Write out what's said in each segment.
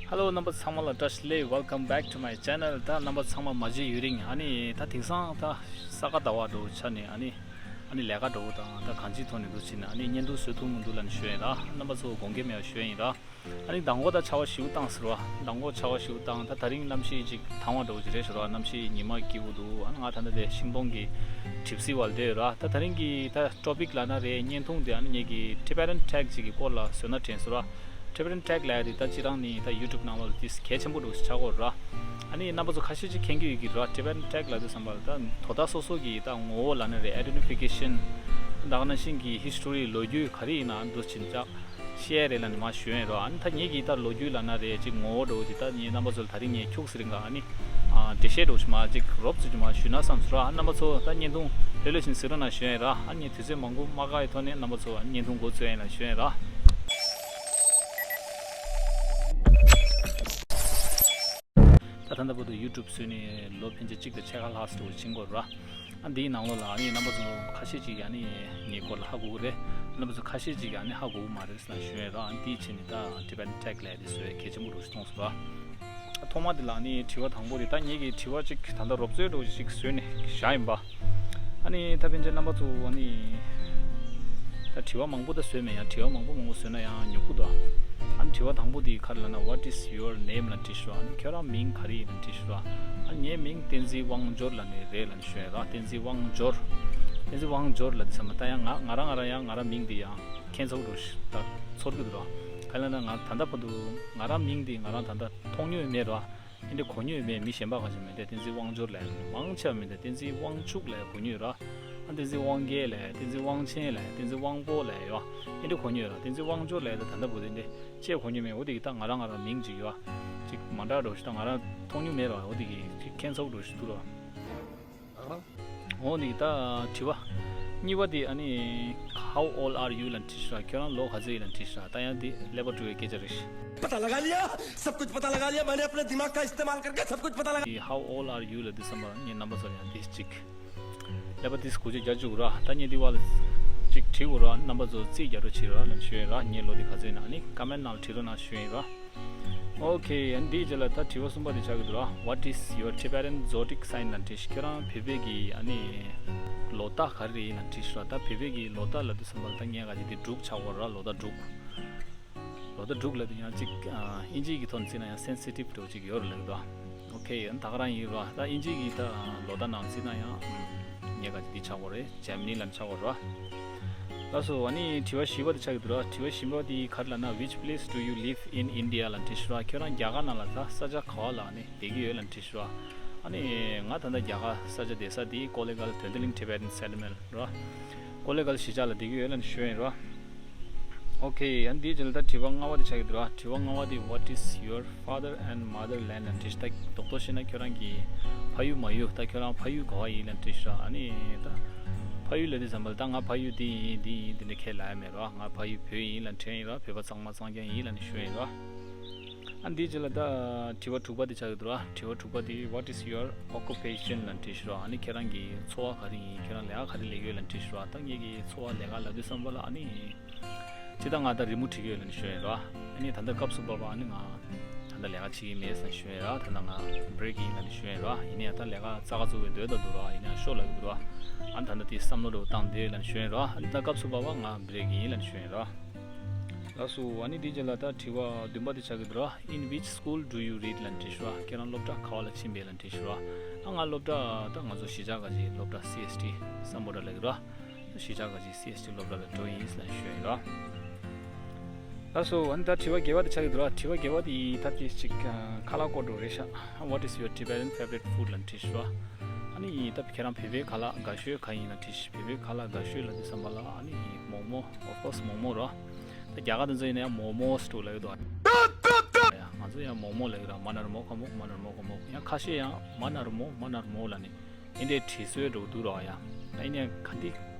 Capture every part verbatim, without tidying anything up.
Hello རྣམ་པ་ཚང་མ་ལ་བཀྲ་ཤིས་བདེ་ལེགས། Welcome back to my channel. ད་རྣམ་པ་ཚང་མ་མ་བརྗེད་ཡོད་རིང་ཨ་ནི་ད་དེང་སང་ད་ས་ག་ཟླ་བ་འདྲ་བོ་ཆགས་ནས་ཨ་ནི་ཨ་ནི་ལས་ཀ་འདྲ་བོ་དང་ད་གང་ཅིའི་ཐོག་ནས་འདུག་ཕྱིན་ནས་ཨ་ནི་བརྙན་ཐུང་བཟོ་ཐུབ་མི་འདུག་ལབ་ནས་ཞུ་ཡིན་ར། རྣམ་པ་ཚོ་དགོངས་འགལ་མེད་པ་ཞུ་ཡིན་ར། ཨ་ནི་མདང་དགོང་ད་ཆར་པ་ཞེ་པོ་བཏང་ཟེར་བ། མདང་དགོང་ཆར་པ་ཞེ་པོ་བཏང་། ད་དེ་རིང་གནམ་གཤིས་ཅིག་ཐང་བ་འདྲ་བོ་ཅིག་རེད་ཟེར་བ། གནམ་གཤིས་ཉི་མ་སྐྱིད་པོ་འདུག་ཨ་ནི་ང་ད་ལྟ་དེ་ཤིང་སྡོང་གི་གྲིབ་བསིལ་བ་ལ་བསྡད་ཡོད་ར། ད་དེ་རིང་གི་ད་ཊོ་པིག་ལབ་ན་རེད། བརྙན་ཐུང་དེ་ཨ་ནི་ངེད་ཀྱི་Tibetan Tech ཅིག་གི་སྐོར་ལ་བཟོས་ན་དྲན་ཟེར་བ། Tibetan Tech ལབ་ཡ་དེ་ད་སྤྱིར་བཏང་ནི་ད་YouTube ནང་ལོགས་ལ་ཏིས་གལ་ཆེན་པོ་འདྲ་བོ་ཆགས་ཀྱི་ཡོད་ར། ཨ་ནི་རྣམ་པ་ཚོ་ཁ་ཤས་ཅིག་མཁྱེན་གྱི་ཡོད་ཀྱི་ར། Tibetan Tech ལབ་དུས་ཙམ་པ་ལ་ད་དོ་བདག་སོ་སོ་གི་ད་ངོ་བོ་ལབ་ན་རེད། Identification ད་ག་ནང་བཞིན་གྱི་history ལོ་རྒྱུས་ག་རེ་ཡིན་ན་འདུག་ཕྱིན་ཅག་བཤད་ཡ་རེད་ལབ་ནས་མར་ཞུ་ཡ་ཡིན་ར། ཨ་ནི་ད་ངེད་ཀྱི་ད་ལོ་རྒྱུས་ལབ་ན་རེད། ཅིག་ངོ་བོ་འདྲ་བོ་དེ་ད་ངས་རྣམ་པ་ཚོ་ལ་ད་རིང་ངས་ཁྱུག་ཙམ་རིང་ག་ཨ་ནི་ཨ་འགྲེལ་བཤད་འདྲ་བོ་ཞིག་མར་ཅིག་རོབ་ཙམ་ཅིག་མར་ཞུས་ན་བསམ་སོང་ར། ཨ་རྣམ་པ་ཚོ་ད་བརྙན་ཐུང་ལྷོད་ལྷོད་བཞིན་གཟིགས་རོགས་གནང་ཞུ་ཡ་ཡིན་ར། ཨ་ནི་དུས་ཚོད་མང་པོ་མ་བཀག་པའི་ཐོག་ནས་རྣམ་པ་ཚོ་བརྙན་ཐུང་འགོ་བཙུགས་ཡ་ཡིན་ལབ་ཞུ་ཡ་ཡིན་ར། ད་ད་ལྟ་བར་དུ་YouTube བཟོས་ནས་ལོ་ཕལ་ཆེར་གཅིག་དང་ཕྱེད་ཀ་ལྷག་ཙམ་ཕྱིན་ཡོད་ར། ཨ་འདིའི་ནང་ལོགས་ལ་ཨ་ནི་རྣམ་པ་ཚོ་ཁ་ཤས་ཅིག་ཨ་ནི་ངའི་སྐོར་ལ་ཧ་གོ་གི་རེད། རྣམ་པ་ཚོ་ཁ་ཤས་ཅིག་ཨ་ནི་ཧ་གོ་གི་མ་རེད་ཟེར་ལབ་ཞུ་ཡ་ར། ཨ་འདིའི་ཆེད་ནས་ད་Tibetan Tech ལབ་ཡ་དེ་བཟོ་ཡ་གལ་ཆེན་པོ་འདྲ་བོ་ཞིག་མཐོང་སོང་ར། ཐོག་མ་དེ་ལ་ཨ་ནི་དྲི་བ་དང་པོ་དེ་ད་ངེད་ཀྱིས་དྲི་བ་ཅིག་ད་ལྟ་རོབ་ཙམ་འདྲ་བོ་ཅིག་བཟོས་ནས་བཞག་ཡིན་པ། ཨ་ནི་ད་ཕན་ཆད་རྣམ་པ་ཚོ་ཨ་ནི་ད་དྲི་བ་མང་པོ་ད་བཟོས་མེད། ཡང་དྲི་བ་མང་པོ་མང་པོ་བཟོས་ན་ཡང་ཉོབ་ཀྱི་འདུག་ཨ་ནི་དྲི་བ་དང་པོ་དེ་ག་རེ་ལབ་ན། What is your name ལབ་དྲིས་ཤོག་ཨ་ནི་ཁྱོད་རང་མིང་ག་རེ་ཡིན་ལབ་དྲིས་ཤོག་ཨ་ནི་ངའི་མིང་བསྟན་འཛིན་དབང་འབྱོར་ལབ་ནས་རེད་ལབ་ནས་ཞུ་ཡ་ར། བསྟན་འཛིན་དབང་འབྱོར། བསྟན་འཛིན་དབང་འབྱོར་ལབ་དུས་ཙམ་པ་ད་ཡང་ང་ང་རང་ང་རང་ཡང་ང་རང་མིང་དེ་ཡང་ཁྱད་མཚར་པོ་འདྲ་བོ་ཞིག་ད་ཚོར་གྱི་འདུག་ར། ག་རེ་ལབ་ན་ང་ད་ལྟ་བར་དུ་ང་རང་མིང་དེ་ང་རང་ད་ལྟ་མཐོང་མྱོང་མེད་ར། ཨེ་འདྲ་གོ་མྱོང་ཡོད་མེད། མི་གཞན་པ་ག་ཞིག་མིན་ཏེ་བསྟན་འཛིན་དབང་འབྱོར་ལབ་ཡ་མང་ཆེ་བ་མིན་ཏེ་བསྟན་འཛིན་དབང་ཕྱུག་ལབ་ཡ་གོ་མྱོང་ཡོད་ར། ཨ་བསྟན་འཛིན་དབང་རྒྱལ་ལབ་ཡ། བསྟན་འཛིན་དབང་ཆེན་ལབ་ཡ། བསྟན་འཛིན་དབང་པོ་ལབ་ཡ་ཡོད། ཨེ་འདྲ་གོ་མྱོང་ཡོད་ར། བསྟན་འཛིན་དབང་འབྱོར་ལབ་ཡ་ད་ད་ལྟ་བུ་དེ་འདྲ་ཅེས་གོ་མྱོང་མེད། འོ་དེ་གི་ད་ང་རང་ང་རང་མིང་ཅིག་ཡོད། ཅིག་མ་འདྲ་འདྲ་བོ་ཞིག་ད་ང་རང་མཐོང་མྱོང་མེད་ར། འོ་དེ་གི་ཅིག་ཁྱད་མཚར་པོ་འདྲ་བོ་ཞིག་འདུག་ར། འོ་ནི་ད་དྲི་བ་གཉིས་པ་དེ་ཨ་ནི་How old are you ལབ་དྲིས་ཤག་ཁྱོད་རང་ལོ་ག་ཚོད་ཡིན་ལབ་དྲིས་ཤག་ད་ཡང་དེ་ཀླད་པ་འཁྲུག་པའི་སྐད་ཆ་རེད། पता लगा लिया, सब कुछ पता लगा लिया, मैंने अपने दिमाग का इस्तेमाल करके सब कुछ पता लगा। How old are you ལབ་དུས་ཙམ་པ་ངས་རྣམ་པ་ཚོར་ཡང་དེ་གཅིག་ཀླད་པ་དེ་སྐུ་ཅིག་རྒྱག་བཅུག་ར། ད་ངས་དེ་བ་ལ་གཅིག་དྲི་དགོས་ར། རྣམ་པ་ཚོ་རྩིས་རྒྱག་རོགས་བྱེད་ར་ལབ་ཞུ་ཡིན་ར། ངའི་ལོ་དེ་ག་ཚོད་ཡིན་ན་ཨ་ནི་ཀ་མེན་ནང་ལ་བྲིས་རོགས་གནང་ཞུ་ཡིན་ར། ཨོ་ཁེ། ཨ་ནི་འདིའི་རྗེས་ལ་ད་དྲི་བ་གསུམ་པ་དེ་ཆགས་ཀྱི་འདུག་ར། What is your Tibetan zodiac sign ལབ་དྲིས་ཤག་ཁྱོད་རང་བོད་པའི་གི་ཨ་ནི་ལོ་རྟགས་ག་རེ་ཡིན་ལབ་དྲིས་ཤག་ད་བོད་པའི་གི་ལོ་རྟགས་ལབ་དུས་ཙམ་པ་ད་ངས་ག་ཅིག་དེ་འབྲུག་ཆགས་ཀྱི་ཡོད་ར། ལོ་རྟགས་འབྲུག་ལོ་རྟགས་འབྲུག་ལབ་དུས་ཡང་ཅིག་ཨ་ཨིན་ཇིའི་གི་ཐོག་ནས་བརྩིས་ན་ཡང་སེན་སི་ཊིབ་འདྲ་བོ་ཅིག་ཡོད་རེད་ལབ་ཀྱི་འདུག་ཨོ་ཁེ། ཨ་ནི་ད་ག་རང་ཡིན་ར། ད་ཨིན་ཇིའི་གི་ད་ལོ་རྟགས་ནང་བརྩིས་ན་ཡང་ངས་ག་ཅིག་དེ་ཆགས་ཀྱི་ཡོད་རེད། ཇར་མ་ནི་ལབ་ཆགས་ཀྱི་ཡོད་ར། ལགས་སོ། ཨ་ནི་དྲི་བ་བཞི་པ་དེ་ཆགས་ཀྱི་འདུག་ར། དྲི་བ་བཞི་པ་དེ་ག་རེ་ལབ་ན། Which place do you live in India ལབ་དྲིས་ཤག་ར། ཁྱོད་རང་རྒྱ་གར་ནང་ལ་ད་ས་ཆ་ག་བ་ལ་ཨ་ནི་བསྡད་ཀྱི་ཡོད་ལབ་དྲིས་ཤག་ར། ཨ་ནི་ང་ད་ལྟ་རྒྱ་གར་ས་ཆ་བསྡད་ས་དེ་ཀོ་ལེ་གལ་དོན་ལྡན་གླིང་Tibetan Settlement ར། ཀོ་ལེ་གལ་གཞིས་ཆགས་ལ་བསྡད་ཀྱི་ཡོད་ལབ་ཞུ་ཡིན་ར། ཨོ་ཁེ། ཨ་ནི་དེའི་རྗེས་ལ་ད་དྲི་བ་ལྔ་པ་དེ་ཆགས་ཀྱི་འདུག་ར། དྲི་བ་ལྔ་པ་དེ། What is your father and mother land ལབ་དྲིས་ཤག་ད་རྡོག་རྡོག་བཤད་ན་ཁྱོད་རང་གི་ཕ་ཡུལ་མ་ཡུལ་ད་ཁྱོད་རང་ཕ་ཡུལ་ག་བ་ཡིན་ལབ་དྲིས་ཤག་ཨ་ནི་ད་ཕ་ཡུལ་ལབ་དུས་ཙམ་པ་ལ་ད་ང་ཕ་ཡུལ་འདི་ཡིན་འདི་ཡིན་འདི་འདྲ་ཁས་ལེན་ཡ་མེད་ར། ང་ཕ་ཡུལ་བོད་ཡིན་ལབ་དྲན་ཡིན་ར། བོད་པ་གཙང་མ་གཙང་རྐྱང་ཡིན་ལབ་ནས་ཞུ་ཡིན་ར། ཨ་འདིའི་རྗེས་ལ་ད་དྲི་བ་དྲུག་པ་དེ་ཆགས་ཀྱི་འདུག་ར། དྲི་བ་དྲུག་པ་དེ། What is your occupation ལབ་དྲིས་ཤག་ར། ཨ་ནི་ཁྱེད་རང་གི་འཚོ་བ་ག་རེ་ཡིན། ཁྱེད་རང་ལས་ཀ་ག་རེ་ལས་ཀྱི་ཡོད་ལབ་དྲིས་ཤག་ར། ད་ངེད་ཀྱི་འཚོ་བ་ལས་ཀ་ལབ་དུས་ཙམ་པ་ལ་ཨ་ནི་སྤྱིར་བཏང་ང་ད་རི་མོ་བྲིས་ཀྱི་ཡོད་ལབ་ནས་ཞུ་ཡིན་ར། ཨ་ནི་ད་ལྟ་སྐབས་སུ་བབས་པ་ཨ་ནི་ང་ད་ལྟ་ལས་ཀ་བྱེད་ཀྱི་མེད་ཟེར་ཞུ་ཡིན་ར། ད་ལྟ་ང་བྷི་རེག་ཡིན་ལབ་ནས་ཞུ་ཡིན་ར། ཡིན་ནའི་ད་ལས་ཀ་རྩ་ཁ་བཙུགས་པའི་འདོད་ད་འདུག་ར། ཡིན་ནའི་ཤོག་ལབ་ཀྱི་འདུག་ར། ཨ་ནི་ད་ལྟ་དེ་བསམ་བློ་འདྲ་བོ་བཏང་བསྡད་ཡོད་ལབ་ནས་ཞུ་ཡིན་ར། ཨ་ནི་ད་སྐབས་སུ་བབས་པ་ང་བྷི་རེག་ཡིན་ལབ་ནས་ཞུ་ཡིན་ར། ལགས་སོ། ཨ་ནི་དེའི་རྗེས་ལ་ད་དྲི་བ་བདུན་པ་དེ་ཆགས་ཀྱི་འདུག་ར། In which school do you read ལབ་དྲིས་ཤག་ར། ཁྱེད་རང་སློབ་གྲྭ་ག་བ་ལ་ཕྱིན་པས་ལབ་དྲིས་ཤག་ར། ཨ་ང་སློབ་གྲྭ་ད་ང་ཚོ་གཞིས་ཆགས་ཀྱི་སློབ་གྲྭ་སི་ཨེས་ཊི་སམ་བྷོ་ཊ་ལབ་ཀྱི་ར། གཞིས་ཆགས་ཀྱི་སི་ཨེས་ཊི་སློབ་གྲྭ་ལ་འགྲོ་ཡིན་ལབ་ཞུ་ཡིན་ར། ལགས་སོ། ཨ་ནི་ད་དྲི་བ་བརྒྱད་པ་དེ་ཆགས་ཀྱི་འདུག་ར། དྲི་བ་བརྒྱད་པ་དེ་ད་དེ་ཅིག་ཁ་ལག་སྐོར་འདྲ་བོ་རེད་ཤག What is your Tibetan favorite food ལབ་དྲིས་ཤག་ར། ཨ་ནི་ད་ཁྱེད་རང་བོད་པའི་ཁ་ལག་དགའ་ཤོས་ག་ཡིན་ལབ་དྲིས་ཤག་བོད་པའི་ཁ་ལག་དགའ་ཤོས་ལབ་དུས་ཙམ་པ་ལ་ཨ་ནི་མོག་མོག Of course མོག་མོག་ར། ད་རྒྱ་གར་དེ་ཚོ་ཡིན་ན་ཡང་མོག་མོག་ལབ་ཀྱི་འདུག་ཡ། ང་ཚོ་ཡང་མོག་མོག་ལབ་ཀྱི་ར། མ་ན་རོ་མོག་ཁ་མོག་མ་ན་རོ་མོག་ཁ་མོག་ཡང་ཁ་ཤས་ཡང་མ་ན་རོ་མོག་མ་ན་རོ་མོག་ལབ་ནས་ཡིན་འདྲའི་བྲིས་སྲོལ་འདྲ་བོ་འདུག་ར་ཡ། ད་ཡིན་ནའི་ག་འདི་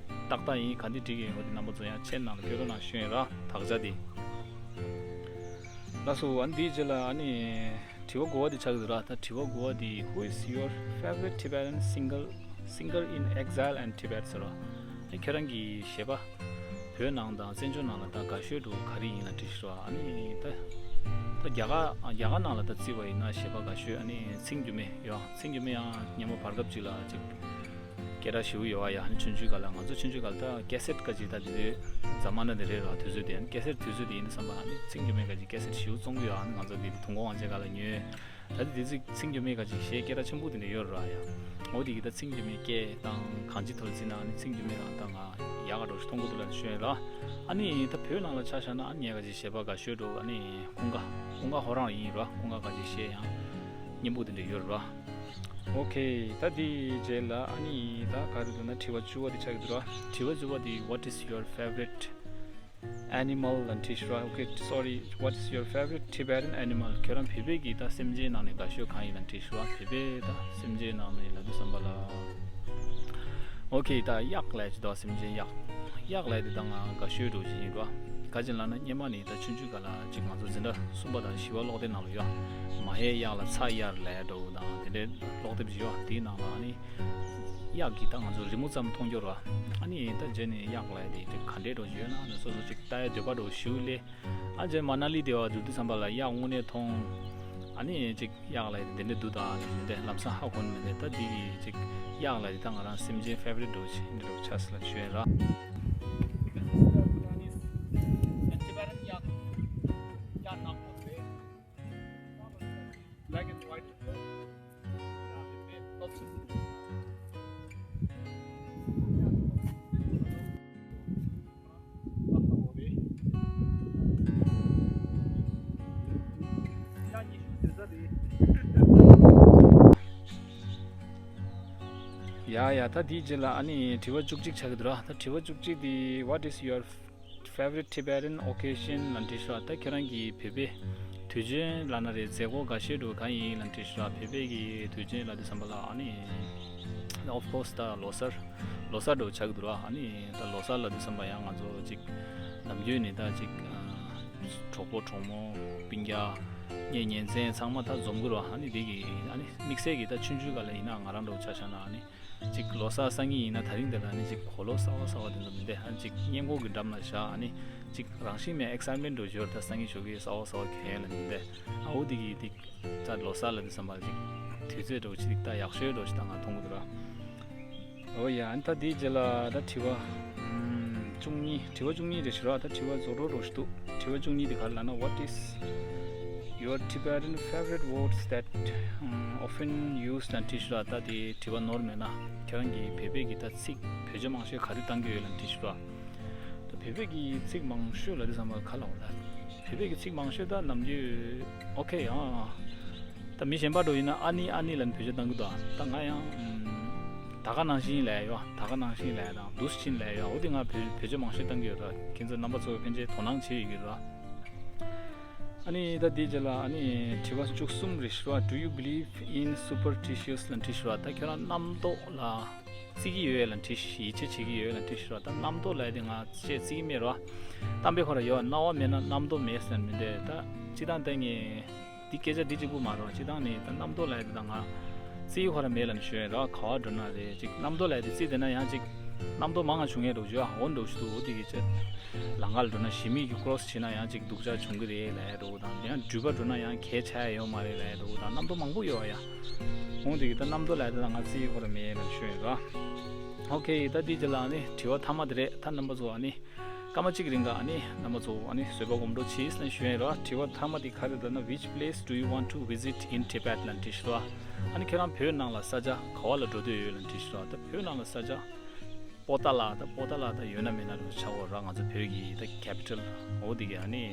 ཏག་ཏག་ཡིན་ག་འདི་འགྲིག་གི་ཡོད་འདི་རྣམ་པ་ཚོ་ཡང་ཆེད་ནང་ལ་བཀོད་རོགས་གནང་ཞུ་ཡིན་ར། དག་ཆ་འདི། ལགས་སོ། ཨ་ནི་འདིའི་རྗེས་ལ་ཨ་ནི་དྲི་བ་དགུ་པ་འདི་ཆགས་ཀྱི་འདུག་ར། ད་དྲི་བ་དགུ་པ་འདི། Who is your favorite Tibetan singer, singer in exile and Tibet ཟེར་ར། ཨ་ནི་ཁྱེད་རང་གི་གཞས་པ་བོད་ནང་དང་བཙན་བྱོལ་ནང་ལ་ད་དགའ་ཤོས་འདྲ་བོ་ག་རེ་ཡིན་ལབ་དྲིས་ཤག་ར། ཨ་ནི་ད་ད་ རྒྱ་གར་རྒྱ་གར་ནང་ལ་ད་བརྩིས་པ་ཡིན་ན་གཞས་པ་དགའ་ཤོས་ཨ་ནི་ཚེ་མགོན་མེ་ཡོད། ཚེ་མགོན་མེ་ཡང་སྔོན་མ་བར་སྐབས་ཅིག་ལ་ཅིག་སྐད་གྲགས་ཞེ་པོ་ཡོད་པ་ཡ། ཨ་ནི་ཆུང་ཆུང་སྒང་ལ་ང་ཚོ་ཆུང་ཆུང་སྒང་ལ་ད་ཀེ་སེཊ་ཀ་ཅིག་ད་དེ་དུས་ཛ་མ་ན་དེ་རེད་ར། དུས་ཚོད་དེ་ཨ་ནི་ཀེ་སེཊ་དུས་ཚོད་དེ་ཡིན་དུས་ཙམ་པ་ཨ་ནི་ཚེ་མགོན་མེ་ཀ་ཅིག་ཀེ་སེཊ་ཞེ་པོ་བཙོང་གི་ཡོད། ཨ་ནི་ང་ཚོ་དེ་དུས་དུས་འཁོར་དབང་ཆེན་སྒང་ལ་ཉོས། ད་དེ་དུས་ཚེ་མགོན་མེ་ཀ་ཅིག་གཞས་སྐད་གྲགས་ཆེན་པོ་དེ་འདྲ་ཡོད་ར་ཡ། འོ་དེ་གི་ད་ཚེ་མགོན་མེ་སྐད་དང་གང་ཅི་ཐོལ་ཚིག་ན་ཨ་ནི་ཚེ་མགོན་མེ་རང་ད་ང་ཡག་ག་འགྲོ་ཞིག་མཐོང་གི་འདུག་ལ་ཤོད་ར། ཨ་ནི་ད་བོད་ནང་ལ་ཆ་བཞག་ན་ཨ་ནི་ངས་ག་ཅིག་གཞས་པ་དགའ་ཤོས་འགྲོ་ཨ་ནི་ཀུན་དགའ་ཀུན་དགའ་ཧོ་རང་ཡིན་ར། ཀུན་དགའ་ག་ཅིག་གཞས་ཡང་སྙན་པོ་དེ་འདྲ་ཡོད་ར། ཨོ་ཁེ། ད་དེའི་རྗེས་ལ་ཨ་ནི་ད་ག་རེ་འདུག་ན་དྲི་བ་བཅུ་པ་དེ་ཆགས་ཀྱི་འདུག་ར། དྲི་བ་བཅུ་པ་དེ། What is your favorite animal ལབ་དྲིས་ཤོག་ར། Okay, sorry, what is your favorite Tibetan animal? ཁྱོད་རང་བོད་པའི་གི་ད་སེམས་ཅན་ནང་ནས་དགའ་ཤོས་གང་ཡིན་ལབ་དྲིས་ཤོག་ར། བོད་པའི་ད་སེམས་ཅན་ནང་ནས་ལབ་དུས་ཙམ་པ་ལ། Okay, ད་གཡག་ལབ་ཅིག་འདུག་སེམས་ཅན་གཡག་གཡག་ལབ་དེ་ད་ང་དགའ་ཤོས་འགྲོ་བཞིན་ཡིན་ར། ག་ཅི་ལབ་ན་སྔོན་མ་ནས་ད་ཆུང་ཆུང་སྒང་ལ་ཅིག་ང་ཚོ་འཛིན་གྲྭ་གསུམ་པ་དང་བཞི་པ་ཀློག་དེབ་ནང་ལ་ཡོད། མ་ཧེ་གཡག་ལ་ཚ་གཡར་ལབ་འགྲོ་དང་དེ་འདྲའི་ཀློག་དེབ་ཅིག་ཡོད། དེའི་ནང་ལ་ཨ་ནི། གཡག་གི་ད་ང་ཚོ་རི་མོ་ཙམ་མཐོང་རྒྱུ་ར། ཨ་ནི་ད་རྗེས་ནས་གཡག་ལབ་དེ་ག་འདྲས་འགྲོ་ཡོད་ན་ཨ་ནི་སོ་སོ་ཅིག་ལྟ་ཡ་འདོད་པ་འགྲོ་ཞིག་སླེབས། ཨ་རྗེས་མ་ན་ལི་དེ་བ་འགྲོ་དུས་ཙམ་པ་ལ་གཡག་དངོས་གནས་མཐོང་། ཨ་ནི་ཅིག་གཡག་ལབ་དེ་འདྲས་འདུག་ད་ཨ་ནི་དེ་ལམ་སང་ཧ་གོ་ནི་མེད་དེ། ད་དེ་གི་ཅིག་གཡག་ལབ་དེ་ད་ང་རང་སེམས་ཅན་ཕེ་ཝ་རིཊ་འགྲོ་ཆེ་འདྲ་འགྲོ་ཆགས་སོང་ལབ་ཞུ་ཡ་ར། Black and white. ཡ་ཡ། ད་དེའི་རྗེས་ལ་ཨ་ནི་དྲི་བ་བཅུ་གཅིག་ཆགས་ཀྱི་འདུག་ར། ད་དྲི་བ་བཅུ་གཅིག་དེ། What is your favorite Tibetan occasion ལབ་དྲིས་ཤོག་ར། ད་ཁྱོད་རང་གི་བོད་པའི་དུས་ཆེན་ལབ་ན་རེད། མཛད་སྒོ་དགའ་ཤོས་འགྲོ་གང་ཡིན་ལབ་དྲིས་ཤོག་ར། བོད་པའི་གི་དུས་ཆེན་ལབ་དུས་ཙམ་པ་ལ་ཨ་ནི་of course ད་ལོ་གསར་ལོ་གསར་འགྲོ་ཆགས་ཀྱི་འདུག་ར། ཨ་ནི་ད་ལོ་གསར་ལབ་དུས་ཙམ་པ་ཡང་ང་ཚོ་ཅིག་ནམ་རྒྱུན་ནས་ད་ཅིག་གྲོགས་པོ་གྲོགས་མོ་སྤུན་ཀྱག་གཉེན་ཉེ་ཚན་ཚང་མ་ད་འཛོམས་ཀྱི་ར། ཨ་ནི་དེ་གི་ཨ་ནི་དམིགས་བསལ་གྱི་ད་ཆུང་ཆུང་སྒང་ལ་ཡིན་ན་ང་རང་འགྲོ་ཆ་བཞག་ན་ཨ་ནི། ཅིག་ལོ་གསར་སང་ཉིན་ཡིན་ན་དེ་རིང་འདི་ལ་ནི་ཅིག་གོས་ལོག་གསར་པ་གསར་པ་དེ་ཚོ་མི་འདུག་ཨ་ནི་ཅིག་སྔས་མགོ་གི་འགྲམ་ལ་བཞག་ཨ་ནི་ཅིག་རང་བཞིན་མེད་ཨེག་སའེཊ་མེནཊ་འགྲོ་ཞོར་ད་སང་ཉིན་ཞོགས་ཀས་གསར་པ་གསར་པ་གྱོན་ཡ་ལ་མི་འདུག་ཨ་འོ་དེ་གི་དེ་ད་ལོ་གསར་ལ་དེ་བསམ་པ་ཅིག་དུས་ཚོད་འགྲོ་ཅིག་ད་ཡག་ཤོས་འགྲོ་ཞིག་ད་ང་མཐོང་གི་འདུག་ར། འོ་ཡ། ཨ་ནི་ད་དེའི་རྗེས་ལ་ད་དྲི་བ་བཅུ་གཉིས། དྲི་བ་བཅུ་གཉིས་རེད་ཞུ་ར། ད་དྲི་བ་རྫོགས་འགྲོ་འགྲོ་ཞིག་འདུག་དྲི་བ་བཅུ་གཉིས་དེ་ག་རེ་ལབ་ན། What is your Tibetan favorite words that um, often used ལབ་དྲིས་ཤོག་ར། ད་དེ་དྲི་བ་ནོར་མེད་ན་ཁྱེད་རང་གིས་བོད་པའི་གི་ད་ཚིག་བེད་སྤྱོད་མང་ཤོས་ག་རེ་བཏང་གི་ཡོད་ལབ་དྲིས་ཤོག་ར། ད་བོད་པའི་གི་ཚིག་མང་ཤོས་ལབ་དུས་ཙམ་པ་ག་ལབ་དགོས་རེད། བོད་པའི་གི་ཚིག་མང་ཤོས་ད་ནམ་རྒྱུན་ཨོ་ཁེ་ཡང་ད་མི་གཞན་པ་འདྲ་ཡིན་ན་ཨ་ནི་ཨ་ནི་ལབ་ནས་བེད་སྤྱོད་བཏང་གི་འདུག་ད་ང་ཡང་ད་ག་ནང་བཞིན་ལབ་ཡ་ཡོད། ད་ག་ནང་བཞིན་ལབ་ཡ་དང་འདུག་སེ་ཕྱིན་ལབ་ཡ་ཡོད། འོ་དེ་ང་བེད་བེད་སྤྱོད་མང་ཤོས་བཏང་གི་ཡོད་ར། ཁྱེད་ཚོ་རྣམ་པ་ཚོ་ཕན་ཆད་དོ་སྣང་བྱེད་ཡོད་ཀྱི་ར། ཨ་ནི་ད་དེའི་རྗེས་ལ་ཨ་ནི་དྲི་བ་བཅུ་གསུམ་རེད་ཞུ་བ། Do you believe in superstitions ལབ་དྲིས་ཞུ་བ། ད་ཁྱོད་རང་རྣམ་རྟོག་ལ་བརྩི་གི་ཡོད་ལབ་དྲིས་ཤིག་ཡིད་ཆེས་བྱེད་ཀྱི་ཡོད་ལབ་དྲིས་ཞུ་བ། ད་རྣམ་རྟོག་ལབ་ཡ་དེ་ང་ཅིག་བརྩི་གི་མེད་ར། གཏམ་དཔེ་ཁོ་ར་ཡོད། རྣ་བ་མེད་ན་རྣམ་རྟོག་མེད་ཟེར་མི་འདུག་ད་སྤྱིར་བཏང་ད་ངས་འདི་སྐད་ཆ་འདི་གཅིག་པུ་མ་རེད། སྤྱིར་བཏང་ནས་ད་རྣམ་རྟོག་ལབ་ཡ་དེ་ད་ང་བརྩི་གི་ཁོ་ར་མེད་ལབ་ནས་ཞུ་ཡ་ར། ག་པར་འགྲོ་ན་རེད་ཅིག་རྣམ་རྟོག་ལབ་ཡ་དེ་བརྩིས་བསྡད་ན་ཡང་ཅིག་རྣམ་རྟོག་མང་ང་བྱུང་ཡ་འགྲོ་རྒྱུ་ཨ་འོ་འགྲོ་ཞིག་འདུག་འོ་དེ་གི་ཅིག་ལམ་ཁ་ལ་འགྲོ་ན་གཞི་མེད་ཀྱི་ཀོ་རོ་སི་བྱེད་ན་ཡང་ཅིག་སྡུག་ཅག་བྱུང་གི་རེད་ལབ་ཡ་འདྲ་བོ་དང་། ཡང་འགྲུལ་པ་འགྲོ་ན་ཡང་གས་ཆགས་ཡ་ཡོད་མ་རེད་ལབ་ཡ་འདྲ་བོ་དང་། རྣམ་རྟོག་མང་པོ་ཡོད་ཡ། འོ་དེ་གི་ད་རྣམ་རྟོག་ལབ་ཡ་དེ་ད་ང་བརྩི་གི་ཁོ་ར་མེད་ལབ་ཞུ་ཡ་ར། ཨོ་ཁེ། ད་དེའི་རྗེས་ལ་ཨ་ནི་དྲི་བ་མཐའ་མ་དེ་རེད། ད་རྣམ་པ་ཚོ་ཨ་ནི་སྐར་མ་གཅིག་རིང་ག་ཨ་ནི་རྣམ་པ་ཚོ་ཨ་ནི་བཟོད་པ་སྒོམ་རོགས་གྱིས་ལབ་ཞུ་ཡ་ར། དྲི་བ་མཐའ་མ་དེ་ག་རེ་ལབ་ན། Which place do you want to visit in Tibet ལབ་དྲིས་ཤོག་ར། ཨ་ནི་ཁྱེད་རང་བོད་ནང་ལ་ས་ཆ་ག་པ་ལ་འགྲོ་འདོད་ཡོད་ལབ་དྲིས་ཤོག་ར། ད་བོད་ནང་ལ་ས་ཆ་པོ་ཏཱ་ལ་ད་པོ་ཏཱ་ལ་ད་ཡོད་ན་མེད་ན་རུ་ཆགས་ཡོད་ར། ང་ཚོ་བོད་ཀྱི་ད་ཁེ་པི་ཊལ་འོ་དེ་གི་ཨ་ནི་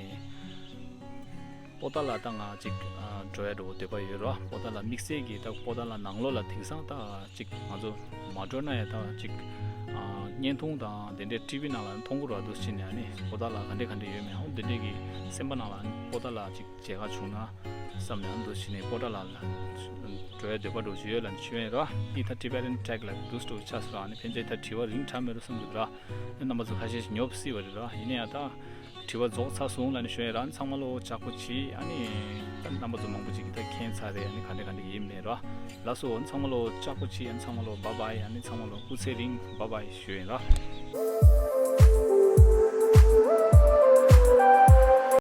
པོ་ཏཱ་ལ་ད་ང་ཅིག་ཨ་འགྲོ་ཡ་འགྲོ་འདོད་པ་ཡོད་ར། པོ་ཏཱ་ལ་དམིགས་བསལ་གྱི་ད་པོ་ཏཱ་ལ་ནང་ལོགས་ལ་དེང་སང་ད་ཅིག་ང་ཚོ་མ་འགྲོ་ན་ཡང་ད་ཅིག་ཨ་བརྙན་ཐུང་དང་དེ་འདྲའི་ཊི་ཝི་ནང་ལ་མཐོང་གི་རེད་པ། འདུག་སེ་བྱས་ནས་ཨ་ནི་པོ་ཏཱ་ལ་ག་འདྲ་ག་འདྲ་ཡོད་མེད་འོ་དེ་འདྲའི་གི་སེམས་པ་ནང་ལ་ཨ་ནི་པོ་ཏཱ་ལ་ཅིག་མཇལ་ཁ་བྱུང་ན་བསམ་ནས་ཨ་ནི་འདུག་སེ་བྱས་ནས་པོ་ཏཱ་ལ་ལ་འགྲོ་ཡ་འདོད་པ་འདྲ་བོ་ཅིག་ཡོད་ལབ་ནས་ཞུ་ཡ་ཡིན་ར། འདི་ད་ཊི་བེ་ཊན་ཊྲེག་ལ་འདུག་སེ་འགྲོ་ཆགས་སོང་ར། ཨ་ནི་ཕན་ཆད་ད་དྲི་བ་རིང་དྲགས་མེད་འགྲོ་བསམ་གྱི་འདུག་ར། རྣམ་པ་ཚོ་ཁ་ཤས་ཤིག་ཉོབ་སྲིད་པ་རེད་ར། ཡིན་ན་ཡང་ད་དྲི་བ་རྫོགས་ཚར་སོང་ལབ་ནས་ཞུ་ཡ་ར། ཨ་ནི་ཚང་མ་ལོ་ལྕགས་པོ་གྱིས། ཨ་ནི་ད་རྣམ་པ་ཚོ་མང་པོ་ཅིག་གིས་ད་མཁྱེན་ཚར་རེད། ཨ་ནི་ག་འདྲ་ག་འདྲ་ཡིན་མེད་ར། ལགས་སོ། ཨ་ནི་ཚང་མ་ལོ་ལྕགས་པོ་གྱིས། ཨ་ནི་ཚང་མ་ལོ་བཱའི་བཱའི། ཨ་ནི་ཚང་མ་ལོ་སྐུ་ཚེ་རིང་བཱའི་བཱའི་ཞུ་ཡ་ཡིན་ར།